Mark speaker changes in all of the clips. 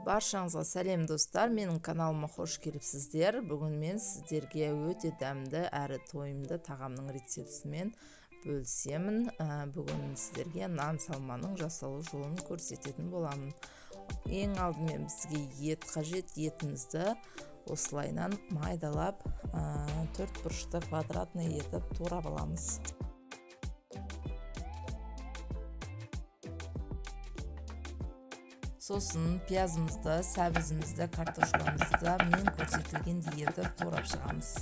Speaker 1: Баршаңызға сәлем достар, менің каналыма қош келіпсіздер. Бүгін мен сіздерге өте дәмді әрі тойымды тағамның рецептісімен бөлісемін. Бүгін сіздерге нан салманың жасалу жолын көрсететін боламын. Ең алдымен бізге ет қажет. Етімізді осылайынан майдалап, төрт бұрышты квадратный етіп турап аламыз. Сосын пиязымызды, сәбізімізді, картошкамызды мен көрсетілгендей етіп турап шығамыз.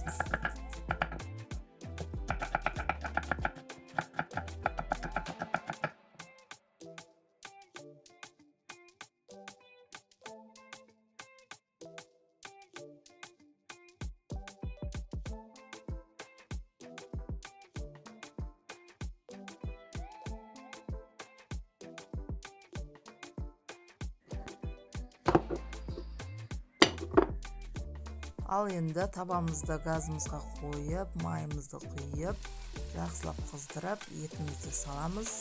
Speaker 1: Ал енді табамызды газымызға қойып, майымызды құйып, жақсылап қыздырып, етімізді саламыз.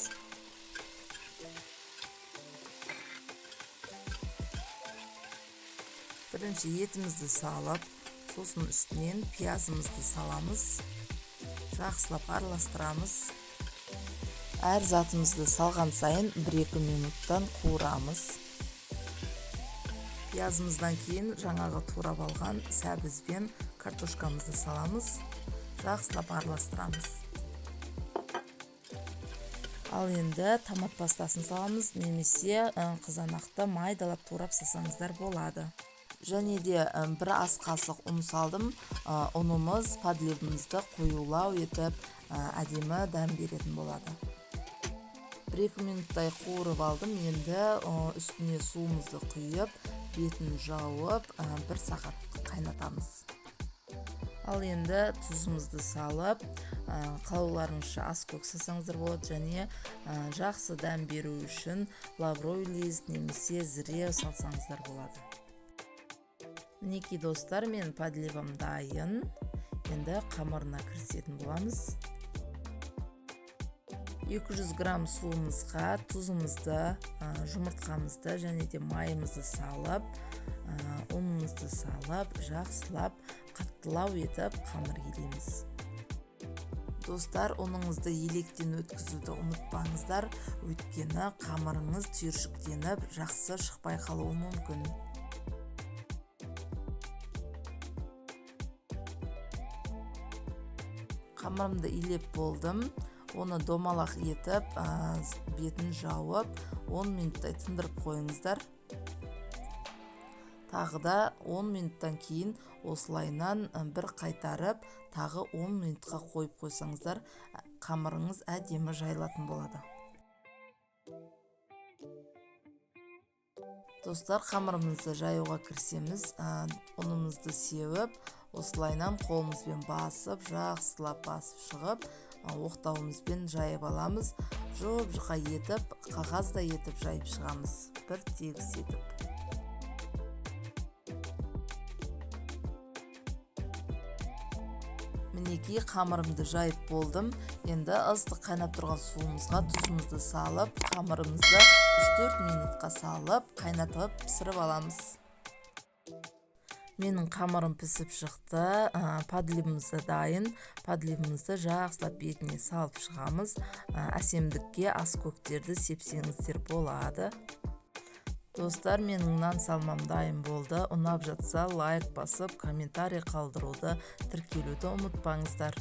Speaker 1: Бірінші етімізді салып, сосын үстінен пиязымызды саламыз. Жақсылап араластырамыз. Әр затымызды салған сайын 1-2 минуттан қуырамыз. Пиязымыздан кейін жаңағы турап алған сәбіз бен картошкамызды саламыз. Жақсылап араластырамыз. Ал енді томат пастасын саламыз, немесе қызанақты майдалап турап салсаңыздар болады. Және де бір ас қасық ұн салдым. Ұнымыз подливімізді қоюлау етіп, әдемі дәм беретін болады. 1-2 минуттай қуырып алдым. Енді үстіне суымызды құйып, бетін жауып, 1 сағат қайнатамыз. Ал енді тұзымызды салып, қалауларыңызша ас көк салсаңыздар болады, және жақсы дәм беру үшін лавровый лист немесе зіре салсаңыздар болады. Мінекей достар, менің подливам дайын. Енді қамырына кірісетін боламыз. 200 грамм суымызға тұзымызды, жұмыртқамызды және де майымызды салып, ұнымызды салып, жақсылап қаттылау етіп қамыр илейміз. Достар, ұныңызды електен өткізуді ұмытпаңыздар, өйткені қамырыңыз түйіршіктеніп, жақсы шықпай қалуы мүмкін. Қамырымды илеп болдым. Оны домалақ етіп, бетін жауып, 10 минуттай тындырып қойыңыздар. Тағы да 10 минуттан кейін осылайынан бір қайтарып, тағы 10 минутқа қойып қойсаңыздар, қамырыңыз әдемі жайылатын болады. Достар, қамырымызды жаюға кірісеміз. Ұнымызды сеуіп, осылайынан қолымызбен басып, жақсылап басып шығып, оқтауымызбен жайып аламыз. Жұп-жұқа етіп, қағаздай етіп жайып шығамыз. Бір тегіс етіп. Мінекей қамырымды жайып болдым. Енді ыстық қайнап тұрған суымызға тұзымызды салып, қамырымызды 3-4 минутқа салып, қайнатып пісіріп аламыз. Менің қамырым пісіп шықты, подливіміз де дайын. Подливімізді жақсылап бетіне салып шығамыз. Әсемдікке ас көктерді сепсеңіздер болады. Достар, менің нан салмам дайын болды. Ұнап жатса лайк басып, комментарий қалдыруды, тіркелуді ұмытпаңыздар.